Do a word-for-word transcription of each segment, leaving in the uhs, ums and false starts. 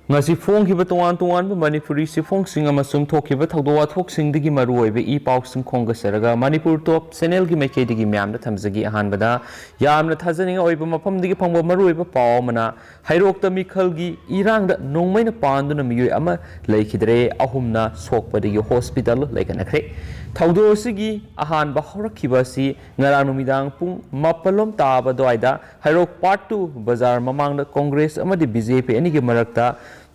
ꯉꯁꯤ ꯐꯣꯡꯈꯤꯕ ꯇꯣꯉꯥꯟ ꯇꯣꯉꯥꯟꯕ ꯃꯅꯤꯄꯨꯔꯤ ꯆꯦꯐꯣꯡꯁꯤꯡ ꯑꯃꯁꯨꯡ ꯊꯣꯛꯈꯤꯕ ꯊꯧꯗꯣꯛ ꯋꯥꯊꯣꯛꯁꯤꯡꯗꯒꯤ ꯃꯔꯨꯑꯣꯏꯕ ꯏ ꯄꯥꯎꯁꯤꯡ ꯈꯣꯝꯒꯠꯆꯔꯒ ꯃꯅꯤꯄꯨꯔ ꯇꯣꯞ ꯆꯦꯅꯦꯜꯒꯤ ꯃꯥꯏꯀꯩꯗꯒꯤ ꯃꯌꯥꯝꯗ ꯊꯝꯖꯒꯦ꯫ ꯑꯍꯥꯟꯕꯗ ꯌꯥꯝꯅ ꯊꯥꯖꯅꯤꯡꯉꯥꯏ ꯑꯣꯏꯕ ꯃꯐꯝꯗꯒꯤ ꯐꯪꯕ ꯃꯔꯨꯑꯣꯏꯕ ꯄꯥꯎ ꯑꯃꯅ, ꯍꯩꯔꯣꯛꯇ ꯃꯤꯈꯜꯒꯤ ꯏꯔꯥꯡꯗ ꯅꯣꯡꯃꯩꯅ ꯄꯥꯟꯗꯨꯅ ꯃꯤꯑꯣꯏ ꯑꯃ ꯂꯩꯈꯤꯗ꯭ꯔꯦ, ꯑꯍꯨꯝꯅ ꯁꯣꯛꯄꯗꯒꯤ ꯍꯣꯁꯄꯤꯇꯥꯜ ꯂꯩꯈꯠꯅꯈ꯭ꯔꯦ꯫ ꯊꯧꯗꯣꯛ ꯑꯁꯤꯒꯤ ꯑꯍꯥꯟꯕ ꯍꯧꯔꯛꯈꯤꯕ ꯑꯁꯤ ꯉꯔꯥꯡ ꯅꯨꯃꯤꯗꯥꯡ ꯄꯨꯡ ꯃꯥꯄꯜ ꯂꯣꯝ ꯇꯥꯕ ꯑꯗꯨꯋꯥꯏꯗ ꯍꯩꯔꯣꯛ ꯄꯥꯔꯠ ꯇꯨ ꯕꯖꯥꯔ ꯃꯃꯥꯡꯗ ꯀꯣꯡꯒ꯭ꯔꯦꯁ ꯑꯃꯗꯤ ꯕꯤ ꯖꯦ ꯄꯤ ꯑꯅꯤꯒꯤ ꯃꯔꯛꯇ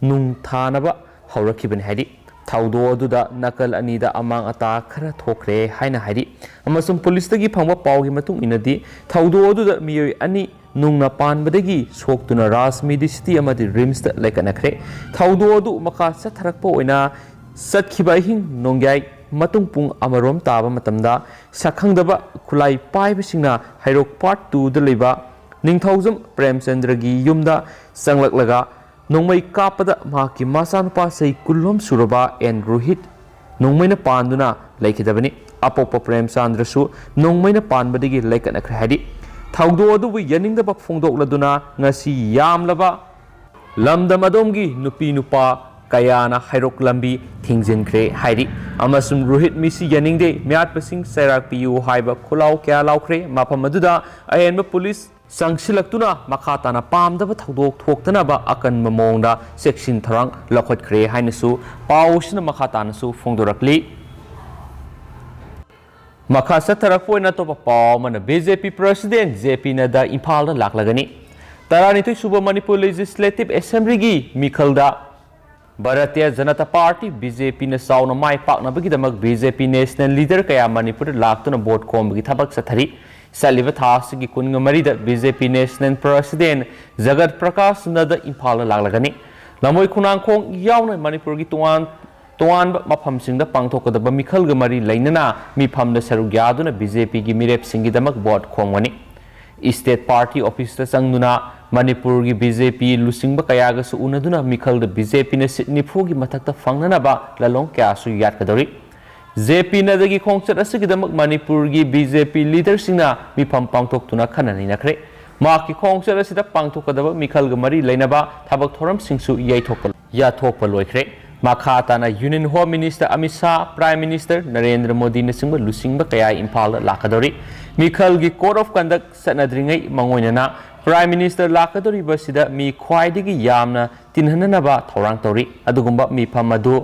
ꯅꯨꯡ ꯊꯥꯅꯕ ꯍꯧꯔꯛꯈꯤꯕꯅꯤ ꯍꯥꯏꯔꯤ꯫ ꯊꯧꯗꯣꯛ ꯑꯗꯨꯗ ꯅꯥꯀꯜ ꯑꯅꯤꯗ ꯑꯃꯥꯡ ꯑꯇꯥ ꯈꯔ ꯊꯣꯛꯈ꯭ꯔꯦ ꯍꯥꯏꯅ ꯍꯥꯏꯔꯤ꯫ ꯑꯃꯁꯨꯡ ꯄꯨꯂꯤꯁꯇꯒꯤ ꯐꯪꯕ ꯄꯥꯎꯒꯤ ꯃꯇꯨꯡ ꯏꯟꯅꯗꯤ, ꯊꯧꯗꯣꯛ ꯑꯗꯨꯗ ꯃꯤꯑꯣꯏ ꯑꯅꯤ ꯅꯨꯡꯅ ꯄꯥꯟꯕꯗꯒꯤ ꯁꯣꯛꯇꯨꯅ ꯔꯥꯖ ꯃꯦꯗꯤꯁꯤꯇꯤ ꯑꯃꯗꯤ ꯔꯤꯝꯁꯇ ꯂꯩꯈꯠꯅꯈ꯭ꯔꯦ꯫ ꯊꯧꯗꯣꯛ ꯑꯗꯨ ꯃꯈꯥ ꯆꯠꯊꯔꯛꯄ ꯑꯣꯏꯅ ꯆꯠꯈꯤꯕ ꯑꯍꯤꯡ ꯅꯣꯡꯌꯥꯏ ꯃꯇꯨꯡ ꯄꯨꯡ ꯑꯃꯔꯣꯝ ꯇꯥꯕ ꯃꯇꯝꯗ, ꯁꯛꯈꯪꯗꯕ ꯈꯨꯠꯂꯥꯏ ꯄꯥꯏꯕꯁꯤꯡꯅ ꯍꯩꯔꯣꯛ ꯄꯥꯔꯠ ꯇꯨꯗ ꯂꯩꯕ ꯅꯤꯡꯊꯧꯖꯝ ꯄ꯭ꯔꯦꯝꯆꯟꯗ꯭ꯔꯒꯤ ꯌꯨꯝꯗ ꯆꯪꯂꯛꯂꯒ ꯅꯣꯡꯃꯩ ꯀꯥꯞꯄꯗ ꯃꯍꯥꯛꯀꯤ ꯃꯆꯥꯅꯨꯄꯥ ꯆꯍꯤ ꯀꯨꯟꯂꯣꯝ ꯁꯨꯔꯕ ꯑꯦꯟ ꯔꯣꯍꯤꯠ ꯅꯣꯡꯃꯩꯅ ꯄꯥꯟꯗꯨꯅ ꯂꯩꯈꯤꯗꯕꯅꯤ꯫ ꯑꯄꯣꯛꯄ ꯄ꯭ꯔꯦꯝꯆꯥꯟꯗ꯭ꯔꯁꯨ ꯅꯣꯡꯃꯩꯅ ꯄꯥꯟꯕꯗꯒꯤ ꯂꯩꯈꯠꯅꯈ꯭ꯔꯦ ꯍꯥꯏꯔꯤ꯫ ꯊꯧꯗꯣꯛ ꯑꯗꯨꯕꯨ ꯌꯥꯅꯤꯡꯗꯕ ꯐꯣꯡꯗꯣꯛꯂꯗꯨꯅ ꯉꯁꯤ ꯌꯥꯝꯂꯕ ꯂꯝꯗꯝ ꯑꯗꯣꯝꯒꯤ ꯅꯨꯄꯤ ꯅꯨꯄꯥ ꯀꯌꯥꯅ ꯍꯩꯔꯣꯛ ꯂꯝꯕꯤ ꯊꯤꯡꯖꯤꯟꯈ꯭ꯔꯦ ꯍꯥꯏꯔꯤ꯫ ꯑꯃꯁꯨꯡ ꯔꯣꯍꯤꯠ ꯃꯤꯁꯤ ꯌꯥꯅꯤꯡꯗꯦ, ꯃꯤꯌꯥꯠꯄꯁꯤꯡ ꯆꯩꯔꯥꯛ ꯄꯤꯌꯨ ꯍꯥꯏꯕ ꯈꯨꯜꯂꯥꯎ ꯀꯌꯥ ꯂꯥꯎꯈ꯭ꯔꯦ꯫ ꯃꯐꯝ ꯑꯗꯨꯗ ꯑꯍꯦꯟꯕ ꯄꯨꯂꯤꯁ ꯆꯪꯁꯤꯜꯂꯛꯇꯨꯅ ꯃꯈꯥ ꯇꯥꯅ ꯄꯥꯝꯗꯕ ꯊꯧꯗꯣꯛ ꯊꯣꯛꯇꯅꯕ ꯑꯀꯟꯕ ꯃꯑꯣꯡꯗ ꯆꯦꯛꯁꯤꯟ ꯊꯧꯔꯥꯡ ꯂꯧꯈꯠꯈ꯭ꯔꯦ ꯍꯥꯏꯅꯁꯨ ꯄꯥꯎ ꯑꯁꯤꯅ ꯃꯈꯥ ꯇꯥꯅꯁꯨ ꯐꯣꯡꯗꯣꯔꯛꯂꯤ꯫ ꯃꯈꯥ ꯆꯠꯊꯔꯛꯄ ꯑꯣꯏꯅ ꯑꯇꯣꯞꯄ ꯄꯥꯎ ꯑꯃꯅ, B J P president J P Nadda ꯏꯝꯐꯥꯜꯗ ꯂꯥꯛꯂꯒꯅꯤ꯫ ꯇꯔꯥꯅꯤꯊꯣꯏ ꯁꯨꯕ ꯃꯅꯤꯄꯨꯔ ꯂꯦꯖꯤꯁꯂꯦꯇꯤꯚ ꯑꯦꯁꯦꯝꯕ꯭ꯂꯤꯒꯤ ꯃꯤꯈꯜꯗ Bharatiya Janata party, B J ꯄꯤꯅ ꯆꯥꯎꯅ ꯃꯥꯏ ꯄꯥꯛꯅꯕꯒꯤꯗꯃꯛ B J P national leader ꯀꯌꯥ ꯃꯅꯤꯄꯨꯔꯗ ꯂꯥꯛꯇꯨꯅ ꯚꯣꯠ ꯈꯣꯝꯕꯒꯤ ꯊꯕꯛ ꯆꯠꯊꯔꯤ꯫ ꯆꯠꯂꯤꯕ ꯊꯥ ꯑꯁꯤꯒꯤ ꯀꯨꯟꯃꯔꯤꯗ B J P national president ꯖꯒꯠ Prakash ꯅꯗꯥ ꯏꯝꯐꯥꯜꯗ ꯂꯥꯛꯂꯒꯅꯤ꯫ ꯂꯝꯕꯣꯏ ꯈꯣꯡꯅꯥꯡꯈꯣꯡ ꯌꯥꯎꯅ ꯃꯅꯤꯄꯨꯔꯒꯤ ꯇꯣꯉꯥꯟ ꯇꯣꯉꯥꯟꯕ ꯃꯐꯝꯁꯤꯡꯗ ꯄꯥꯡꯊꯣꯛꯀꯗꯕ ꯃꯤꯈꯜꯒ ꯃꯔꯤ ꯂꯩꯅꯅ ꯃꯤꯐꯝꯗ ꯁꯔꯨꯛ ꯌꯥꯗꯨꯅ ꯕꯤ ꯖꯦ ꯄꯤꯒꯤ ꯃꯤꯔꯦꯞꯁꯤꯡꯒꯤꯗꯃꯛ ꯚꯣꯠ ꯈꯣꯝꯒꯅꯤ꯫ ꯏꯁꯇꯦꯠ ꯄꯥꯔꯇꯤ ꯑꯣꯐꯤꯁꯇ ꯆꯪꯗꯨꯅ ꯃꯅꯤꯄꯨꯔꯒꯤ ꯕꯤ ꯖꯦ ꯄꯤ ꯂꯨꯆꯤꯡꯕ ꯀꯌꯥꯒꯁꯨ ꯎꯅꯗꯨꯅ ꯃꯤꯈꯜꯗ ꯕꯤ ꯖꯦ ꯄꯤꯅ ꯁꯤꯠ ꯅꯤꯐꯨꯒꯤ ꯃꯊꯛꯇ ꯐꯪꯅꯅꯕ ꯂꯥꯂꯣꯡ ꯀꯌꯥꯁꯨ ꯌꯥꯠꯀꯗꯧꯔꯤ꯫ ꯖꯦ ꯄꯤ ꯅꯗꯥꯒꯤ ꯈꯣꯡꯆꯠ ꯑꯁꯤꯒꯤꯗꯃꯛ ꯃꯅꯤꯄꯨꯔꯒꯤ ꯕꯤ ꯖꯦ ꯄꯤ ꯂꯤꯗꯔꯁꯤꯡꯅ ꯃꯤꯐꯝ ꯄꯥꯡꯊꯣꯛꯇꯨꯅ ꯈꯟꯅ ꯅꯩꯅꯈ꯭ꯔꯦ꯫ ꯃꯍꯥꯛꯀꯤ ꯈꯣꯡꯆꯠ ꯑꯁꯤꯗ ꯄꯥꯡꯊꯣꯛꯀꯗꯕ ꯃꯤꯈꯜꯒ ꯃꯔꯤ ꯂꯩꯅꯕ ꯊꯕꯛ ꯊꯧꯔꯝꯁꯤꯡꯁꯨ ꯌꯩꯊꯣꯛꯄ ꯌꯥꯊꯣꯛꯄ ꯂꯣꯏꯈ꯭ꯔꯦ꯫ ꯃꯈꯥ ꯇꯥꯅ Union Home Minister Amit Shah, Prime Minister Narendra ꯃꯣꯗꯤꯅꯆꯤꯡꯕ ꯂꯨꯆꯤꯡꯕ ꯀꯌꯥ ꯏꯝꯐꯥꯜꯗ ꯂꯥꯛꯀꯗꯧꯔꯤ꯫ ꯃꯤꯈꯜꯒꯤ Code of Conduct ꯆꯠꯅꯗ꯭ꯔꯤꯉꯩ ꯃꯉꯣꯏꯅꯅ Prime Minister ꯂꯥꯛꯀꯗꯧꯔꯤꯕꯁꯤꯗ ꯃꯤ ꯈ꯭ꯋꯥꯏꯗꯒꯤ ꯌꯥꯝꯅ ꯇꯤꯟꯍꯟꯅꯅꯕ ꯊꯧꯔꯥꯡ ꯇꯧꯔꯤ꯫ ꯑꯗꯨꯒꯨꯝꯕ ꯃꯤꯐꯝ ꯑꯗꯨ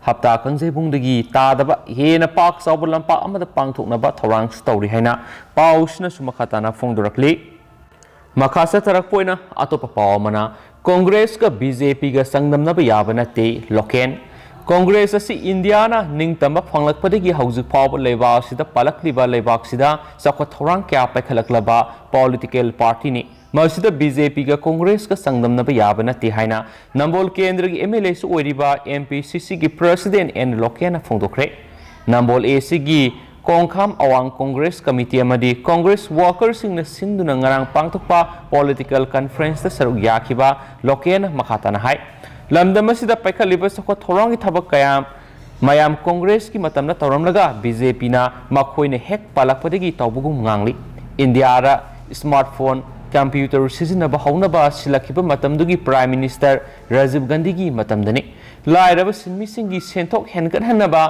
ꯍꯞꯇꯥ ꯀꯥꯡꯖꯩꯕꯨꯡꯗꯒꯤ ꯇꯥꯗꯕ ꯍꯦꯟꯅ ꯄꯥꯛ ꯆꯥꯎꯕ ꯂꯝꯄꯥꯛ ꯑꯃꯗ ꯄꯥꯡꯊꯣꯛꯅꯕ ꯊꯧꯔꯥꯡꯁꯨ ꯇꯧꯔꯤ ꯍꯥꯏꯅ ꯄꯥꯎꯁꯤꯅꯁꯨ ꯃꯈꯥ ꯇꯥꯅ ꯐꯣꯡꯗꯣꯔꯛꯂꯤ꯫ ꯃꯈꯥ ꯆꯠꯊꯔꯛꯄ ꯑꯣꯏꯅ ꯑꯇꯣꯞꯄ ꯄꯥꯎ ꯑꯃꯅ, ꯀꯣꯡꯒ꯭ꯔꯦꯁꯀ ꯕꯤ ꯖꯦ ꯄꯤꯒ ꯆꯥꯡꯗꯝꯅꯕ ꯌꯥꯕ ꯅꯠꯇꯦ, ꯂꯣꯀꯦꯟ꯫ ꯀꯣꯡꯒ꯭ꯔꯦꯁ ꯑꯁꯤ ꯏꯟꯗꯤꯌꯥꯅ ꯅꯤꯡꯇꯝꯕ ꯐꯪꯂꯛꯄꯗꯒꯤ ꯍꯧꯖꯤꯛ ꯐꯥꯎꯕ ꯂꯩꯕꯥꯛ ꯑꯁꯤꯗ ꯄꯥꯜꯂꯛꯂꯤꯕ ꯂꯩꯕꯥꯛꯁꯤꯗ ꯆꯥꯎꯈꯠ ꯊꯧꯔꯥꯡ ꯀꯌꯥ ꯄꯥꯏꯈꯠꯂꯛꯂꯕ ꯄꯣꯂꯤꯇꯤꯀꯦꯜ ꯄꯥꯔꯇꯤꯅꯤ꯫ ꯃꯁꯤꯗ ꯕꯤ ꯖꯦ ꯄꯤꯒ ꯀꯣꯡꯒ꯭ꯔꯦꯁꯀ ꯆꯥꯡꯗꯝꯅꯕ ꯌꯥꯕ ꯅꯠꯇꯦ ꯍꯥꯏꯅ ꯅꯝꯕꯣꯜ ꯀꯦꯟꯗ꯭ꯔꯒꯤ ꯑꯦꯝ ꯑꯦꯜ ꯑꯦꯁꯨ ꯑꯣꯏꯔꯤꯕ ꯑꯦꯝ ꯄꯤ ꯁꯤ ꯁꯤꯒꯤ ꯄ꯭ꯔꯁꯤꯗꯦꯟ ꯑꯦꯟ ꯂꯣꯀꯦꯟꯅ ꯐꯣꯡꯗꯣꯛꯈ꯭ꯔꯦ꯫ ꯅꯝꯕꯣꯜ ꯑꯦ ꯁꯤꯒꯤ ꯀꯣꯡꯈꯥꯝ ꯑꯋꯥꯡ ꯀꯣꯡꯒ꯭ꯔꯦꯁ ꯀꯃꯤꯇꯤ ꯑꯃꯗꯤ ꯀꯣꯡꯒ꯭ꯔꯦꯁ ꯋꯥꯀꯔꯁꯤꯡꯅ ꯁꯤꯟꯗꯨꯅ ꯉꯔꯥꯡ ꯄꯥꯡꯊꯣꯛꯄ ꯄꯣꯂꯤꯇꯤꯀꯦꯜ ꯀꯟꯐꯔꯦꯟꯁꯇ ꯁꯔꯨꯛ ꯌꯥꯈꯤꯕ ꯂꯣꯀꯦꯟꯅ ꯃꯈꯥ ꯇꯥꯅ ꯍꯥꯏ, ꯂꯝꯗꯝ ꯑꯁꯤꯗ ꯄꯥꯏꯈꯠꯂꯤꯕ ꯆꯥꯎꯈꯠ ꯊꯧꯔꯥꯡꯒꯤ ꯊꯕꯛ ꯀꯌꯥ ꯃꯌꯥꯝ ꯀꯣꯡꯒ꯭ꯔꯦꯁꯀꯤ ꯃꯇꯝꯗ ꯇꯧꯔꯝꯂꯒ ꯕꯤ ꯖꯦ ꯄꯤꯅ ꯃꯈꯣꯏꯅ ꯍꯦꯛ ꯄꯥꯜꯂꯛꯄꯗꯒꯤ ꯇꯧꯕꯒꯨꯝ ꯉꯥꯡꯂꯤ꯫ ꯏꯟꯗꯤꯌꯥꯗ ꯁ꯭ꯃꯥꯔꯠꯐꯣꯟ, ꯀꯝꯄ꯭ꯌꯨꯇꯔ ꯁꯤꯖꯤꯟꯅꯕ ꯍꯧꯅꯕ ꯁꯤꯜꯂꯛꯈꯤꯕ ꯃꯇꯝꯗꯨꯒꯤ ꯄ꯭ꯔꯥꯏꯝ ꯃꯤꯅꯤꯁꯇꯔ ꯔꯥꯖꯤꯕ ꯒꯥꯟꯙꯤꯒꯤ ꯃꯇꯝꯗꯅꯤ꯫ ꯂꯥꯏꯔꯕ ꯁꯤꯟꯃꯤꯁꯤꯡꯒꯤ ꯁꯦꯟꯊꯣꯛ ꯍꯦꯟꯒꯠꯍꯟꯅꯕ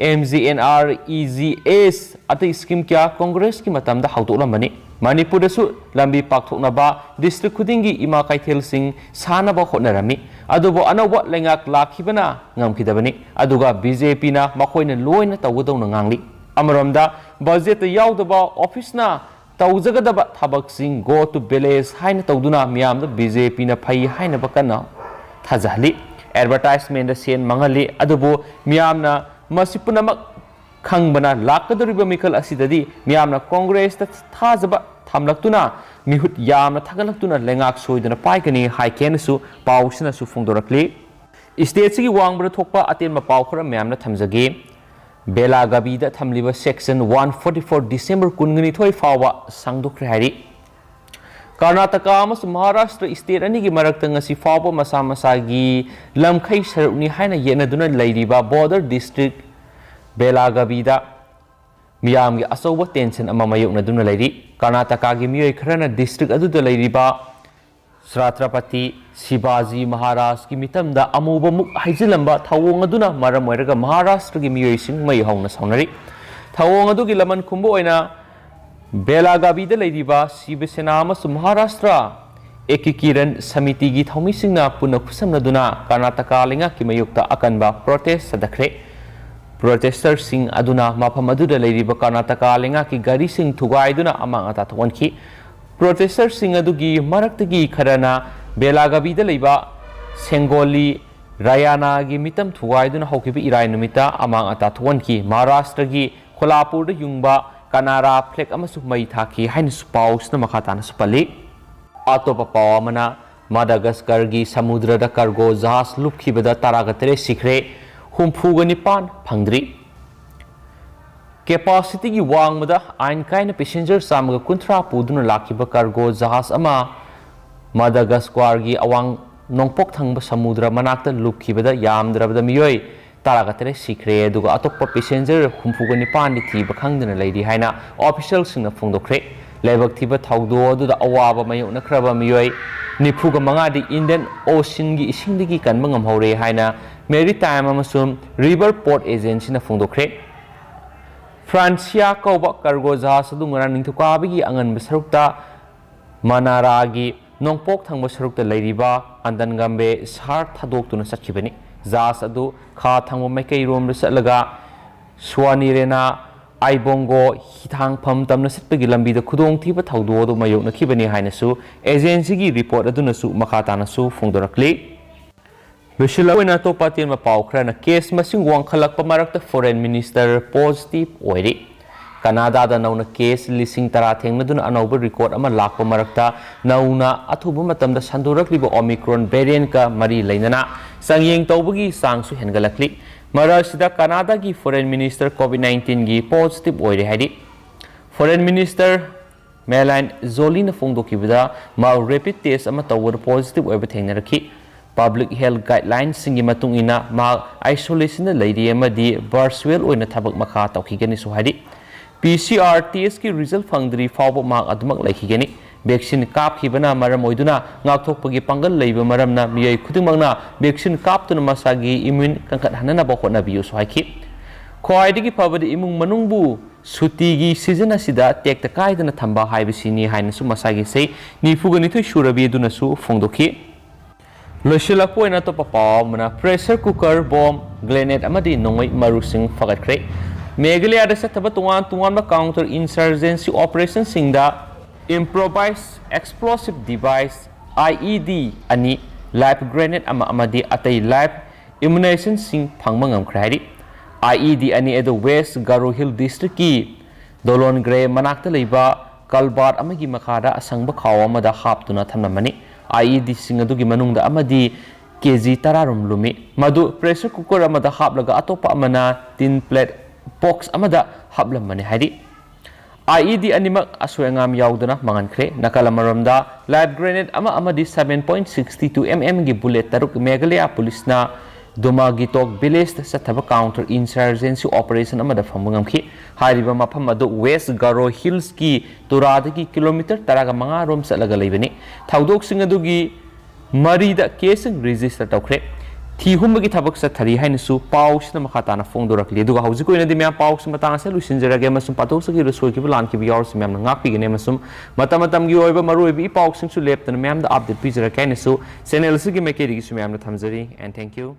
M G N R E G S ꯑꯇꯩ ꯁ꯭ꯀꯤꯝ ꯀꯌꯥ ꯀꯣꯡꯒ꯭ꯔꯦꯁꯀꯤ ꯃꯇꯝꯗ ꯍꯧꯗꯣꯛꯂꯝꯕꯅꯤ꯫ ꯃꯅꯤꯄꯨꯔꯗꯁꯨ ꯂꯝꯕꯤ ꯄꯥꯛꯊꯣꯛꯅꯕ ꯗꯤꯁꯇ꯭ꯔꯤꯛ ꯈꯨꯗꯤꯡꯒꯤ ꯏꯃꯥ ꯀꯩꯊꯦꯜꯁꯤꯡ ꯁꯥꯅꯕ ꯍꯣꯠꯅꯔꯝꯃꯤ꯫ ꯑꯗꯨꯕꯨ ꯑꯅꯧꯕ ꯂꯩꯉꯥꯛ ꯂꯥꯛꯈꯤꯕꯅ ꯉꯝꯈꯤꯗꯕꯅꯤ꯫ ꯑꯗꯨꯒ ꯕꯤ ꯖꯦ ꯄꯤꯅ ꯃꯈꯣꯏꯅ ꯂꯣꯏꯅ ꯇꯧꯒꯗꯧꯅ ꯉꯥꯡꯂꯤ꯫ ꯑꯃꯔꯣꯝꯗ ꯕꯖꯦꯠꯇ ꯌꯥꯎꯗꯕ ꯑꯣꯐꯤꯁꯅ ꯇꯧꯖꯒꯗꯕ ꯊꯕꯛꯁꯤꯡ go to village ꯍꯥꯏꯅ ꯇꯧꯗꯨꯅ ꯃꯤꯌꯥꯝꯗ ꯕꯤ ꯖꯦ ꯄꯤꯅ ꯐꯩ ꯍꯥꯏꯅꯕ ꯀꯟꯅ ꯊꯥꯖꯍꯜꯂꯤ꯫ ꯑꯦꯗꯚꯔꯇꯥꯏꯖꯃꯦꯟꯗ ꯁꯦꯟ ꯃꯥꯡꯍꯜꯂꯤ꯫ ꯑꯗꯨꯕꯨ ꯃꯤꯌꯥꯝꯅ ꯃꯁꯤ ꯄꯨꯝꯅꯃꯛ ꯈꯪꯕꯅ ꯂꯥꯛꯀꯗꯧꯔꯤꯕ ꯃꯤꯈꯜ ꯑꯁꯤꯗꯗꯤ ꯃꯤꯌꯥꯝꯅ ꯀꯣꯡꯒ꯭ꯔꯦꯁꯇ ꯊꯥꯖꯕ ꯊꯝꯂꯛꯇꯨꯅ ꯃꯤꯍꯨꯠ ꯌꯥꯝꯅ ꯊꯥꯒꯠꯂꯛꯇꯨꯅ ꯂꯩꯉꯥꯛ ꯁꯣꯏꯗꯅ ꯄꯥꯏꯒꯅꯤ ꯍꯥꯏ ꯀꯦꯅꯁꯨ ꯄꯥꯎꯁꯤꯅꯁꯨ ꯐꯣꯡꯗꯣꯔꯛꯂꯤ꯫ ꯁ꯭ꯇꯦꯠꯁꯤꯒꯤ ꯋꯥꯡꯃꯗ ꯊꯣꯛꯄ ꯑꯇꯦꯟꯕ ꯄꯥꯎ ꯈꯔ ꯃꯌꯥꯝꯅ ꯊꯝꯖꯒꯦ꯫ ꯕꯦꯂꯥꯒꯥꯕꯤꯗ ꯊꯝꯂꯤꯕ section one forty four December ꯀꯨꯟꯅꯤꯊꯣꯏ ꯐꯥꯎꯕ ꯁꯥꯡꯗꯣꯛꯈ꯭ꯔꯦ ꯍꯥꯏꯔꯤ꯫ ꯀꯔꯅꯥꯇꯀꯥ ꯑꯃꯁꯨꯡ ꯃꯍꯥꯔꯥꯁꯇ꯭ꯔ ꯁ꯭ꯇꯦꯠ ꯑꯅꯤꯒꯤ ꯃꯔꯛꯇ ꯉꯁꯤ ꯐꯥꯎꯕ ꯃꯁꯥ ꯃꯁꯥꯒꯤ ꯂꯝꯈꯩ ꯁꯔꯨꯛꯅꯤ ꯍꯥꯏꯅ ꯌꯦꯠꯅꯗꯨꯅ ꯂꯩꯔꯤꯕ ꯕꯣꯔꯗꯔ ꯗꯤꯁꯇ꯭ꯔꯤꯛ ꯕꯦꯂꯥꯒꯥꯕꯤꯗ ꯃꯤꯌꯥꯝꯒꯤ ꯑꯆꯧꯕ tension ꯑꯃ ꯃꯥꯌꯣꯛꯅꯗꯨꯅ ꯂꯩꯔꯤ꯫ ꯀꯔꯅꯥꯇꯀꯥꯒꯤ ꯃꯤꯑꯣꯏ ꯈꯔꯅ district ꯑꯗꯨꯗ ꯂꯩꯔꯤꯕ ꯁ꯭ꯔꯥꯇ꯭ꯔꯄꯇꯤ ꯁꯤꯕꯥꯖꯤ ꯃꯍꯥꯔꯥꯖꯀꯤ ꯃꯤꯇꯝꯗ ꯑꯃꯨꯕ ꯃꯨꯛ ꯍꯩꯖꯤꯜꯂꯝꯕ ꯊꯧꯑꯣꯡ ꯑꯗꯨꯅ ꯃꯔꯝ ꯑꯣꯏꯔꯒ ꯃꯍꯥꯔꯥꯁꯇ꯭ꯔꯒꯤ ꯃꯤꯑꯣꯏꯁꯤꯡ ꯃꯩ ꯍꯧꯅ ꯁꯥꯎꯅꯔꯤ꯫ ꯊꯧꯑꯣꯡ ꯑꯗꯨꯒꯤ ꯂꯃꯟ ꯈꯨꯝꯕ ꯑꯣꯏꯅ ꯕꯦꯂꯥꯒꯥꯕꯤꯗ ꯂꯩꯔꯤꯕ ꯁꯤꯕ ꯁꯦꯅꯥ ꯑꯃꯁꯨꯡ ꯃꯍꯥꯔꯥꯁꯇ꯭ꯔ ꯑꯦꯀꯤꯀꯤꯔꯟ ꯁꯃꯤꯇꯤꯒꯤ ꯊꯧꯃꯤꯁꯤꯡꯅ ꯄꯨꯟꯅ ꯈꯨꯠꯁꯝꯅꯗꯨꯅ ꯀꯔꯅꯥꯇꯀꯥ ꯂꯩꯉꯥꯛꯀꯤ ꯃꯥꯌꯣꯛꯇ ꯑꯀꯟꯕ protest ꯆꯠꯊꯈ꯭ꯔꯦ꯫ Protesterꯁꯤꯡ ꯑꯗꯨꯅ ꯃꯐꯝ ꯑꯗꯨꯗ ꯂꯩꯔꯤꯕ ꯀꯔꯅꯥꯇꯀꯥ ꯂꯩꯉꯥꯛꯀꯤ ꯒꯥꯔꯤꯁꯤꯡ ꯊꯨꯒꯥꯏꯗꯨꯅ ꯑꯃꯥꯡ ꯑꯇꯥ ꯊꯣꯛꯍꯟꯈꯤ꯫ Protesterꯁꯤꯡ ꯑꯗꯨꯒꯤ ꯃꯔꯛꯇꯒꯤ ꯈꯔꯅ ꯕꯦꯂꯥꯒꯥꯕꯤꯗ ꯂꯩꯕ ꯁꯦꯡꯒꯣꯂꯤ ꯔꯥꯌꯥꯅꯥꯒꯤ ꯃꯤꯇꯝ ꯊꯨꯒꯥꯏꯗꯨꯅ ꯍꯧꯈꯤꯕ ꯏꯔꯥꯏ ꯅꯨꯃꯤꯠꯇ ꯑꯃꯥꯡ ꯑꯇꯥ ꯊꯣꯛꯍꯟꯈꯤ꯫ ꯃꯍꯥꯔꯥꯁꯇ꯭ꯔꯒꯤ ꯈꯣꯂꯥꯄꯨꯔꯗ ꯌꯨꯡꯕ ꯀꯅꯥꯔꯥ flag ꯑꯃꯁꯨ ꯃꯩ ꯊꯥꯈꯤ ꯍꯥꯏꯅꯁꯨ ꯄꯥꯎꯁꯤꯅ ꯃꯈꯥ ꯇꯥꯅꯁꯨ ꯄꯜꯂꯤ꯫ ꯑꯇꯣꯞꯄ ꯄꯥꯎ ꯑꯃꯅ, ꯃꯗꯥꯒꯁꯀꯔꯒꯤ ꯁꯃꯨꯗ꯭ꯔꯗ cargo ꯖꯍꯥꯖ ꯂꯨꯞꯈꯤꯕꯗ ꯇꯔꯥꯒ ꯇꯔꯦꯠ ꯁꯤꯈ꯭ꯔꯦ, ꯍꯨꯝꯐꯨꯒ ꯅꯤꯄꯥꯟ ꯐꯪꯗ꯭ꯔꯤ꯫ Capacityꯒꯤ ꯋꯥꯡꯃꯗ ꯑꯥꯏꯟ ꯀꯥꯏꯅ passenger ꯆꯥꯝꯃꯒ ꯀꯨꯟꯊ꯭ꯔꯥ ꯄꯨꯗꯨꯅ ꯂꯥꯛꯈꯤꯕ cargo ꯖꯍꯥꯖ ꯑꯃ ꯃꯗꯥꯒꯁꯀꯥꯔꯒꯤ ꯑꯋꯥꯡ ꯅꯣꯡꯄꯣꯛ ꯊꯪꯕ ꯁꯃꯨꯗ꯭ꯔ ꯃꯅꯥꯛꯇ ꯂꯨꯞꯈꯤꯕꯗ ꯌꯥꯝꯗ꯭ꯔꯕꯗ ꯃꯤꯑꯣꯏ ꯇꯔꯥꯒ ꯇꯔꯦꯠ ꯁꯤꯈ꯭ꯔꯦ, ꯑꯗꯨꯒ ꯑꯇꯣꯞꯄ passenger ꯍꯨꯝꯐꯨꯒ ꯅꯤꯄꯥꯟꯗꯤ ꯊꯤꯕ ꯈꯪꯗꯅ ꯂꯩꯔꯤ ꯍꯥꯏꯅ officialꯁꯤꯡꯅ ꯐꯣꯡꯗꯣꯛꯈ꯭ꯔꯦ꯫ ꯂꯥꯏꯕꯛ ꯊꯤꯕ ꯊꯧꯗꯣꯛ ꯑꯗꯨꯗ ꯑꯋꯥꯕ ꯃꯥꯌꯣꯛꯅꯈ꯭ꯔꯕ ꯃꯤꯑꯣꯏ ꯅꯤꯐꯨꯒ ꯃꯉꯥꯗꯤ Indian Oceanꯒꯤ ꯏꯁꯤꯡꯗꯒꯤ ꯀꯟꯕ ꯉꯝꯍꯧꯔꯦ ꯍꯥꯏꯅ Maritime ꯑꯃꯁꯨꯡ River Port Agencyꯅ ꯐꯣꯡꯗꯣꯛꯈ꯭ꯔꯦ꯫ Francia ꯀꯧꯕ cargo ꯖꯍꯥꯖ ꯑꯗꯨ ꯉꯔꯥꯡ ꯅꯤꯡꯊꯧꯀꯥꯕꯒꯤ ꯑꯉꯟꯕ ꯁꯔꯨꯛꯇ ꯃꯅꯥꯔꯥꯒꯤ ꯅꯣꯡꯄꯣꯛ ꯊꯪꯕ ꯁꯔꯨꯛꯇ ꯂꯩꯔꯤꯕ ꯑꯟꯗꯟꯒꯝꯕꯦ ꯁꯍꯔ ꯊꯥꯗꯣꯛꯇꯨꯅ ꯆꯠꯈꯤꯕꯅꯤ꯫ ꯖꯍꯥꯖ ꯑꯗꯨ ꯈꯥ ꯊꯪꯕ ꯃꯥꯏꯀꯩꯔꯣꯝꯗ ꯆꯠꯂꯒ ꯁ꯭ꯋꯥꯅꯤꯔꯦꯅꯥ ꯑꯥꯏꯕꯣꯡꯒꯣ ꯍꯤꯊꯥꯡꯐꯝ ꯇꯝꯅ ꯆꯠꯄꯒꯤ ꯂꯝꯕꯤꯗ ꯈꯨꯗꯣꯡꯊꯤꯕ ꯊꯧꯗꯣꯛ ꯑꯗꯨ ꯃꯥꯌꯣꯛꯅꯈꯤꯕꯅꯤ ꯍꯥꯏꯅꯁꯨ agencyꯒꯤ report ꯑꯗꯨꯅꯁꯨ ꯃꯈꯥ ꯇꯥꯅꯁꯨ ꯐꯣꯡꯗꯣꯔꯛꯂꯤ꯫ ꯂꯣꯏꯁꯤꯜꯂꯛꯄ ꯑꯣꯏꯅ ꯑꯇꯣꯞꯄ ꯑꯇꯦꯟꯕ ꯄꯥꯎ ꯈꯔꯅ, case ꯃꯁꯤꯡ ꯋꯥꯡꯈꯠꯂꯛꯄ ꯃꯔꯛꯇ foreign minister positive ꯑꯣꯏꯔꯤ꯫ ꯀꯅꯥꯗꯥꯗ ꯅꯧꯅ case ꯂꯤꯁꯤꯡ ꯇꯔꯥ ꯊꯦꯡꯅꯗꯨꯅ ꯑꯅꯧꯕ record ꯑꯃ ꯂꯥꯛꯄ ꯃꯔꯛꯇ, ꯅꯧꯅ ꯑꯊꯨꯕ ꯃꯇꯝꯗ ꯁꯟꯗꯣꯔꯛꯂꯤꯕ Omicron variantꯀ ꯃꯔꯤ ꯂꯩꯅꯅ ꯆꯥꯡꯌꯦꯡ ꯇꯧꯕꯒꯤ ꯆꯥꯡꯁꯨ ꯍꯦꯟꯒꯠꯂꯛꯂꯤ꯫ ꯃꯔꯛ ꯑꯁꯤꯗ ꯀꯅꯥꯗꯥꯒꯤ foreign minister COVID nineteenꯒꯤ positive ꯑꯣꯏꯔꯦ ꯍꯥꯏꯔꯤ꯫ Foreign minister Melanie Jolyꯅ ꯐꯣꯡꯗꯣꯛꯈꯤꯕꯗ, ꯃꯍꯥꯛ rapid test ꯑꯃ ꯇꯧꯕꯗ positive ꯑꯣꯏꯕ ꯊꯦꯡꯅꯔꯛꯈꯤ꯫ Public health guidelinesꯁꯤꯡꯒꯤ ꯃꯇꯨꯡ ꯏꯟꯅ, ꯃꯍꯥꯛ isolationꯗ ꯂꯩꯔꯤ ꯑꯃꯗꯤ virtual ꯑꯣꯏꯅ ꯊꯕꯛ ꯃꯈꯥ ꯇꯧꯈꯤꯒꯅꯤꯁꯨ ꯍꯥꯏꯔꯤ꯫ ꯄꯤ ꯁꯤ ꯑꯥꯔ ꯇꯦꯁꯀꯤ ꯔꯤꯖꯜ ꯐꯪꯗ꯭ꯔꯤ ꯐꯥꯎꯕ ꯃꯍꯥꯛ ꯑꯗꯨꯃꯛ ꯂꯩꯈꯤꯒꯅꯤ꯫ ꯚꯦꯛꯁꯤꯟ ꯀꯥꯞꯈꯤꯕꯅ ꯃꯔꯝ ꯑꯣꯏꯗꯨꯅ ꯉꯥꯛꯊꯣꯛꯄꯒꯤ ꯄꯥꯡꯒꯜ ꯂꯩꯕ ꯃꯔꯝꯅ ꯃꯤꯑꯣꯏ ꯈꯨꯗꯤꯡꯃꯛꯅ ꯚꯦꯛꯁꯤꯟ ꯀꯥꯞꯇꯨꯅ ꯃꯁꯥꯒꯤ ꯏꯃ꯭ꯌꯨꯟ ꯀꯟꯈꯠꯍꯟꯅꯅꯕ ꯍꯣꯠꯅꯕꯤꯌꯨꯁꯨ ꯍꯥꯏꯈꯤ꯫ ꯈ꯭ꯋꯥꯏꯗꯒꯤ ꯐꯕꯗꯤ ꯏꯃꯨꯡ ꯃꯅꯨꯡꯕꯨ ꯁꯨꯇꯤꯒꯤ ꯁꯤꯖꯟ ꯑꯁꯤꯗ ꯇꯦꯛꯇ ꯀꯥꯏꯗꯅ ꯊꯝꯕ ꯍꯥꯏꯕꯁꯤꯅꯤ ꯍꯥꯏꯅꯁꯨ ꯃꯁꯥꯒꯤ ꯆꯍꯤ ꯅꯤꯐꯨꯒ ꯅꯤꯊꯣꯏ ꯁꯨꯔꯕꯤ ꯑꯗꯨꯅꯁꯨ ꯐꯣꯡꯗꯣꯛꯈꯤ꯫ ꯂꯣꯏꯁꯤꯜꯂꯛꯄ ꯑꯣꯏꯅ ꯑꯇꯣꯞꯄ ꯄꯥꯎ ꯑꯃꯅ, pressure cooker, bomb, grenade ꯑꯃꯗꯤ ꯅꯣꯡꯃꯩ ꯃꯔꯨꯁꯤꯡ ꯐꯒꯠꯈ꯭ꯔꯦ꯫ ꯃꯦꯘꯥꯂꯌꯥꯗ ꯆꯠꯊꯕ ꯇꯣꯉꯥꯟ ꯇꯣꯉꯥꯟꯕ counter insurgency operationꯁꯤꯡꯗ improvised explosive device, I E D, ꯑꯅꯤ, live grenade ꯑꯃ ꯑꯃꯗꯤ ꯑꯇꯩ live ammunitionꯁꯤꯡ ꯐꯪꯕ ꯉꯝꯈ꯭ꯔꯦ ꯍꯥꯏꯔꯤ꯫ I E D ꯑꯅꯤ ꯑꯗꯨ West Garo Hill Districtꯀꯤ ꯗꯣꯂꯣꯟꯒ꯭ꯔꯦ ꯃꯅꯥꯛꯇ ꯂꯩꯕ culvert ꯑꯃꯒꯤ ꯃꯈꯥꯗ ꯑꯁꯪꯕ ꯈꯥꯎ ꯑꯃꯗ ꯍꯥꯞꯇꯨꯅ ꯊꯝꯂꯝꯕꯅꯤ꯫ I E Dꯁꯤꯡ ꯑꯗꯨꯒꯤ ꯃꯅꯨꯡꯗ ꯑꯃꯗꯤ ꯀꯦ ꯖꯤ ꯇꯔꯥ ꯔꯣꯝ ꯂꯨꯝꯃꯤ꯫ ꯃꯗꯨ pressure cooker ꯑꯃꯗ ꯍꯥꯞꯂꯒ ꯑꯇꯣꯞꯄ ꯑꯃꯅ tin plate box ꯑꯃꯗ ꯍꯥꯞꯂꯝꯕꯅꯤ ꯍꯥꯏꯔꯤ꯫ I E D ꯑꯅꯤꯃꯛ ꯑꯁꯣꯏ ꯑꯉꯥꯝ ꯌꯥꯎꯗꯅ ꯃꯥꯡꯍꯟꯈ꯭ꯔꯦ꯫ ꯅꯥꯀꯜ ꯑꯃꯔꯣꯝꯗ, live grenade ꯑꯃ ꯑꯃꯗꯤ seven point six two M Mꯒꯤ bullet ꯇꯔꯨꯛ ꯃꯦꯘꯥꯂꯌꯥ ꯄꯨꯂꯤꯁꯅ ꯗꯨꯃꯥꯒꯤꯇꯣꯛ villageꯇ ꯆꯠꯊꯕ counter insurgency operation ꯑꯃꯗ ꯐꯪꯕ ꯉꯝꯈꯤ꯫ ꯍꯥꯏꯔꯤꯕ ꯃꯐꯝ ꯑꯗꯨ West Garo Hillsꯀꯤ ꯇꯨꯔꯥꯗꯒꯤ kilometre ꯇꯔꯥꯒ ꯃꯉꯥ ꯔꯣꯝ ꯆꯠꯂꯒ ꯂꯩꯕꯅꯤ꯫ ꯊꯧꯗꯣꯛꯁꯤꯡ ꯑꯗꯨꯒꯤ ꯃꯔꯤꯗ caseꯁꯤꯡ register ꯇꯧꯈ꯭ꯔꯦ꯫ ꯊꯤ ꯍꯨꯝꯕꯒꯤ ꯊꯕꯛ ꯆꯠꯊꯔꯤ ꯍꯥꯏꯅꯁꯨ ꯄꯥꯎꯁꯤꯅ ꯃꯈꯥ ꯇꯥꯅ ꯐꯣꯡꯗꯣꯔꯛꯂꯤ꯫ ꯑꯗꯨꯒ ꯍꯧꯖꯤꯛꯀꯤ ꯑꯣꯏꯅꯗꯤ ꯃꯌꯥꯝ ꯄꯥꯎꯁꯤ ꯃꯇꯥꯡ ꯑꯁꯤꯗ ꯂꯣꯏꯁꯤꯟꯖꯔꯒꯦ ꯑꯃꯁꯨꯡ ꯄꯥꯊꯣꯛꯆꯈꯤꯕꯗ ꯁꯣꯏꯈꯤꯕ ꯂꯥꯟꯈꯤꯕ ꯌꯥꯎꯔꯁꯨ ꯃꯌꯥꯝꯅ ꯉꯥꯛꯄꯤꯒꯅꯤ ꯑꯃꯁꯨꯡ ꯃꯇꯝ ꯃꯇꯝꯒꯤ ꯑꯣꯏꯕ ꯃꯔꯨꯑꯣꯏꯕ ꯏ ꯄꯥꯎꯁꯤꯡꯁꯨ ꯂꯦꯞꯇꯅ ꯃꯌꯥꯝꯗ update ꯄꯤꯖꯔꯛꯀꯦ ꯍꯥꯏꯅꯁꯨ channel ꯑꯁꯤꯒꯤ ꯃꯥꯏꯀꯩꯗꯒꯤꯁꯨ ꯃꯌꯥꯝꯗ ꯊꯝꯖꯔꯤ꯫ And thank you꯫